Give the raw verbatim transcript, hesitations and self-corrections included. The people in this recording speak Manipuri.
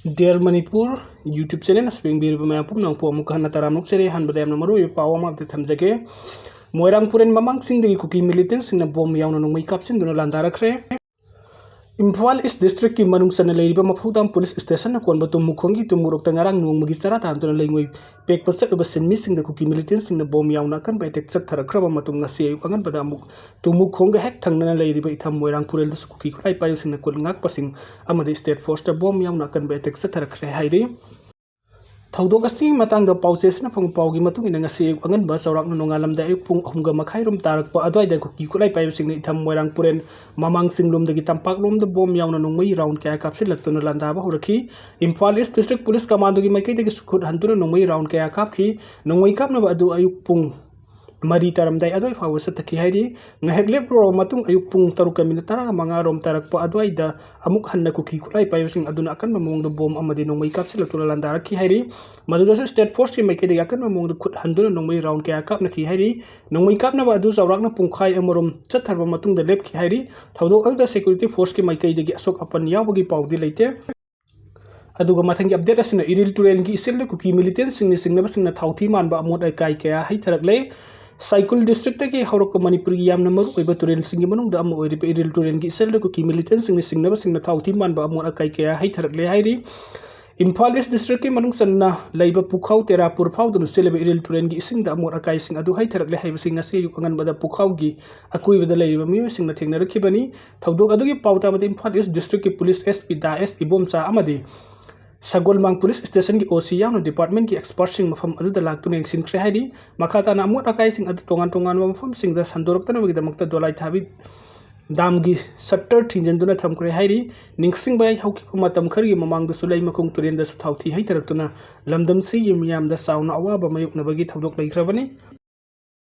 Dear Manipur YouTube channel ꯑꯁꯤ ꯌꯦꯡꯕꯤꯔꯤꯕ ꯃꯌꯥꯝ ꯄꯨꯝꯅꯃꯛꯄꯨ ꯑꯃꯨꯛ ꯍꯟꯅ ꯇꯔꯥꯝꯅ ꯑꯣꯛꯆꯔꯤ꯫ ꯑꯍꯥꯟꯕꯗ ꯌꯥꯝꯅ ꯃꯔꯨꯑꯣꯏꯕ ꯄꯥꯎ ꯑꯃ ꯑꯝꯇ ꯊꯝꯖꯒꯦ꯫ ꯃꯣꯏꯔꯥꯡ ꯄꯨꯔꯦꯟ ꯃꯃꯥꯡꯁꯤꯡꯗꯒꯤ ꯀꯨꯀꯤ militantꯁꯤꯡꯅ bomb ꯌꯥꯎꯅ ꯅꯣꯡꯃꯩ ꯀꯥꯞꯁꯤꯟꯗꯨꯅ ꯂꯥꯟꯗꯥꯔꯛꯈ꯭ꯔꯦ꯫ ꯏꯝꯐꯥꯜ East Districtꯀꯤ ꯃꯅꯨꯡ ꯆꯟꯅ ꯂꯩꯔꯤꯕ ꯃꯐꯧꯗꯥꯝ Police Stationꯅ ꯀꯣꯟꯕ ꯇꯨꯝꯃꯨꯈꯣꯡꯒꯤ ꯇꯨꯝꯃꯨꯔꯣꯛꯇ ꯉꯔꯥꯡ ꯅꯣꯡꯃꯒꯤ ꯆꯔꯥ ꯇꯥꯟꯗꯨꯅ ꯂꯩꯉꯣꯏ ꯄꯦꯛꯄ ꯆꯠꯂꯨꯕ ꯁꯤꯟꯃꯤꯁꯤꯡꯗ ꯀꯨꯀꯤ militantꯁꯤꯡꯅ bomb ꯌꯥꯎꯅ ꯑꯀꯟꯕ attack ꯆꯠꯊꯔꯛꯈ꯭ꯔꯕ ꯃꯇꯨꯡ, ꯉꯁꯤ ꯑꯌꯨꯛ ꯑꯉꯟꯕꯗ ꯑꯃꯨꯛ ꯇꯨꯝꯃꯨꯈꯣꯡꯒ ꯍꯦꯛ ꯊꯪꯅꯅ ꯂꯩꯔꯤꯕ ꯏꯊꯝ ꯃꯣꯏꯔꯥꯡ ꯄꯨꯔꯦꯜꯗꯁꯨ ꯀꯨꯀꯤ ꯈꯨꯠꯂꯥꯏ ꯄꯥꯏꯕꯁꯤꯡꯅ ꯀꯨꯠ ꯉꯥꯛꯄꯁꯤꯡ ꯑꯃꯗꯤ state forceꯇ bomb ꯌꯥꯎꯅ ꯑꯀꯟꯕ attack ꯆꯠꯊꯔꯛꯈ꯭ꯔꯦ ꯍꯥꯏꯔꯤ꯫ ꯊꯧꯗꯣꯛ ꯑꯁꯤꯒꯤ ꯃꯇꯥꯡꯗ ꯄꯥꯎꯆꯦꯁꯤꯅ ꯐꯪꯕ ꯄꯥꯎꯒꯤ ꯃꯇꯨꯡ ꯏꯟꯅ, ꯉꯁꯤ ꯑꯌꯨꯛ ꯑꯉꯟꯕ ꯆꯥꯎꯔꯥꯛꯅ ꯅꯣꯡꯉꯥꯜꯂꯝꯗꯥꯏ ꯑꯌꯨꯛ ꯄꯨꯡ ꯑꯍꯨꯝꯒ ꯃꯈꯥꯏ ꯔꯣꯝ ꯇꯥꯔꯛꯄ ꯑꯗꯨꯋꯥꯏꯗ ꯀꯨꯀꯤ ꯈꯨꯠꯂꯥꯏ ꯄꯥꯏꯕꯁꯤꯡꯅ ꯏꯊꯝ ꯃꯣꯏꯔꯥꯡ ꯄꯨꯔꯦꯟ ꯃꯃꯥꯡ ꯆꯤꯡꯂꯣꯝꯗꯒꯤ ꯇꯝꯄꯥꯛꯂꯣꯝꯗ bomb ꯌꯥꯎꯅ ꯅꯣꯡꯃꯩ round ꯀꯌꯥ ꯀꯥꯞꯁꯤꯜꯂꯛꯇꯨꯅ ꯂꯥꯟꯗꯥꯕ ꯍꯧꯔꯛꯈꯤ꯫ ꯏꯝꯐꯥꯜ East District Police Commandoꯒꯤ ꯃꯥꯏꯀꯩꯗꯒꯤꯁꯨ ꯈꯨꯠ ꯍꯟꯗꯨꯅ ꯅꯣꯡꯃꯩ round ꯀꯌꯥ ꯀꯥꯞꯈꯤ꯫ ꯅꯣꯡꯃꯩ ꯀꯥꯞꯅꯕ ꯑꯗꯨ ꯑꯌꯨꯛ ꯄꯨꯡ ꯃꯔꯤ ꯇꯥꯔꯝꯗꯥꯏ ꯑꯗꯨꯋꯥꯏ ꯐꯥꯎꯕ ꯆꯠꯊꯈꯤ ꯍꯥꯏꯔꯤ꯫ ꯉꯥꯏꯍꯥꯛ ꯂꯦꯞꯂꯨꯔꯕ ꯃꯇꯨꯡ, ꯑꯌꯨꯛ ꯄꯨꯡ ꯇꯔꯨꯛꯀ minute ꯇꯔꯥꯃꯉꯥ ꯔꯣꯝ ꯇꯥꯔꯛꯄ ꯑꯗꯨꯋꯥꯏꯗ ꯑꯃꯨꯛ ꯍꯟꯅ ꯀꯨꯀꯤ ꯈꯨꯠꯂꯥꯏ ꯄꯥꯏꯕꯁꯤꯡ ꯑꯗꯨꯅ ꯑꯀꯟꯕ ꯃꯑꯣꯡꯗ bomb ꯑꯃꯗꯤ ꯅꯣꯡꯃꯩ ꯀꯥꯞꯁꯤꯜꯂꯛꯇꯨꯅ ꯂꯥꯟꯗꯥꯔꯛꯈꯤ ꯍꯥꯏꯔꯤ꯫ ꯃꯗꯨꯗꯁꯨ state forceꯀꯤ ꯃꯥꯏꯀꯩꯗꯒꯤ ꯑꯀꯟꯕ ꯃꯑꯣꯡꯗ ꯈꯨꯠ ꯍꯟꯗꯨꯅ ꯅꯣꯡꯃꯩ round ꯀꯌꯥ ꯀꯥꯞꯅꯈꯤ ꯍꯥꯏꯔꯤ꯫ ꯅꯣꯡꯃꯩ ꯀꯥꯞꯅꯕ ꯑꯗꯨ ꯆꯥꯎꯔꯥꯛꯅ ꯄꯨꯡꯈꯥꯏ ꯑꯃꯔꯣꯝ ꯆꯠꯊꯔꯕ ꯃꯇꯨꯡꯗ ꯂꯦꯞꯈꯤ ꯍꯥꯏꯔꯤ꯫ ꯊꯧꯗꯣꯛ ꯑꯗꯨꯗ security forceꯀꯤ ꯃꯥꯏꯀꯩꯗꯒꯤ ꯑꯁꯣꯛ ꯑꯄꯟ ꯌꯥꯎꯕꯒꯤ ꯄꯥꯎꯗꯤ ꯂꯩꯇꯦ꯫ ꯑꯗꯨꯒ ꯃꯊꯪꯒꯤ update ꯑꯁꯤꯅ ꯏꯔꯤꯜ ꯇꯨꯔꯦꯜꯒꯤ ꯏꯆꯦꯜꯗ ꯀꯨꯀꯤ militantꯁꯤꯡꯅ ꯆꯤꯡꯅꯕꯁꯤꯡꯅ ꯊꯥꯎꯊꯤ ꯃꯥꯟꯕ ꯑꯃꯣꯠ ꯑꯀꯥꯏ ꯀꯌꯥ ꯍꯩꯊꯔꯛꯂꯦ꯫ ꯁꯥꯏꯀꯨꯜ districtꯇꯒꯤ ꯍꯧꯔꯛꯄ ꯃꯅꯤꯄꯨꯔꯒꯤ ꯌꯥꯝꯅ ꯃꯔꯨꯑꯣꯏꯕ ꯇꯨꯔꯦꯜꯁꯤꯡꯒꯤ ꯃꯅꯨꯡꯗ ꯑꯃ ꯑꯣꯏꯔꯤꯕ ꯏꯔꯤꯜ ꯇꯨꯔꯦꯜꯒꯤ ꯏꯆꯦꯜꯗ ꯀꯨꯀꯤ militantꯁꯤꯡꯅ ꯆꯤꯡꯅꯕꯁꯤꯡꯅ ꯊꯥꯎꯊꯤ ꯃꯥꯟꯕ ꯑꯃꯣꯠ ꯑꯀꯥꯏ ꯀꯌꯥ ꯍꯩꯊꯔꯛꯂꯦ ꯍꯥꯏꯔꯤ꯫ ꯏꯝꯐꯥꯜ East Districtꯀꯤ ꯃꯅꯨꯡ ꯆꯟꯅ ꯂꯩꯕ ꯄꯨꯈꯥꯎ ꯇꯦꯔꯥꯄꯨꯔ ꯐꯥꯎꯗꯨꯅ ꯆꯦꯜꯂꯤꯕ ꯏꯔꯤꯜ ꯇꯨꯔꯦꯜꯒꯤ ꯏꯁꯤꯡꯗ ꯑꯃꯣꯠ ꯑꯀꯥꯏꯁꯤꯡ ꯑꯗꯨ ꯍꯩꯊꯔꯛꯂꯦ ꯍꯥꯏꯕꯁꯤ ꯉꯁꯤ ꯑꯌꯨꯛ ꯑꯉꯟꯕꯗ ꯄꯨꯈꯥꯎꯒꯤ ꯑꯀꯣꯏꯕꯗ ꯂꯩꯔꯤꯕ ꯃꯤꯑꯣꯏꯁꯤꯡꯅ ꯊꯦꯡꯅꯔꯛꯈꯤꯕꯅꯤ꯫ ꯊꯧꯗꯣꯛ ꯑꯗꯨꯒꯤ ꯄꯥꯎ ꯇꯥꯕꯗ Imphal East Districtꯀꯤ Police S P ꯗꯥ ꯑꯦꯁ ꯏꯕꯣꯝꯆꯥ ꯑꯃꯗꯤ ꯁꯒꯣꯜꯕꯥꯡ Police Stationꯒꯤ O C ꯌꯥꯎꯅ departmentꯀꯤ expertꯁꯤꯡ ꯃꯐꯝ ꯑꯗꯨꯗ ꯂꯥꯛꯇꯨꯅ ꯌꯦꯡꯁꯤꯟꯈ꯭ꯔꯦ ꯍꯥꯏꯔꯤ꯫ ꯃꯈꯥ ꯇꯥꯅ ꯑꯃꯣꯠ ꯑꯀꯥꯏꯁꯤꯡ ꯑꯗꯨ ꯇꯣꯉꯥꯟ ꯇꯣꯉꯥꯟꯕ ꯃꯐꯝꯁꯤꯡꯗ ꯁꯟꯗꯣꯔꯛꯇꯅꯕꯒꯤꯗꯃꯛꯇ ꯗꯣꯂꯥꯏ ꯊꯥꯕꯤ ꯗꯥꯝꯒꯤ shutter ꯊꯤꯡꯖꯤꯟꯗꯨꯅ ꯊꯝꯈ꯭ꯔꯦ ꯍꯥꯏꯔꯤ꯫ ꯅꯤꯡꯁꯤꯡꯕ ꯌꯥꯏ, ꯍꯧꯈꯤꯕ ꯃꯇꯝ ꯈꯔꯒꯤ ꯃꯃꯥꯡꯗꯁꯨ ꯂꯩꯃꯈꯣꯡ ꯇꯨꯔꯦꯜꯗꯁꯨ ꯊꯥꯎꯊꯤ ꯍꯩꯊꯔꯛꯇꯨꯅ ꯂꯝꯗꯝꯁꯤꯒꯤ ꯃꯤꯌꯥꯝꯗ ꯆꯥꯎꯅ ꯑꯋꯥꯕ ꯃꯥꯌꯣꯛꯅꯕꯒꯤ ꯊꯧꯗꯣꯛ ꯂꯩꯈ꯭ꯔꯕꯅꯤ꯫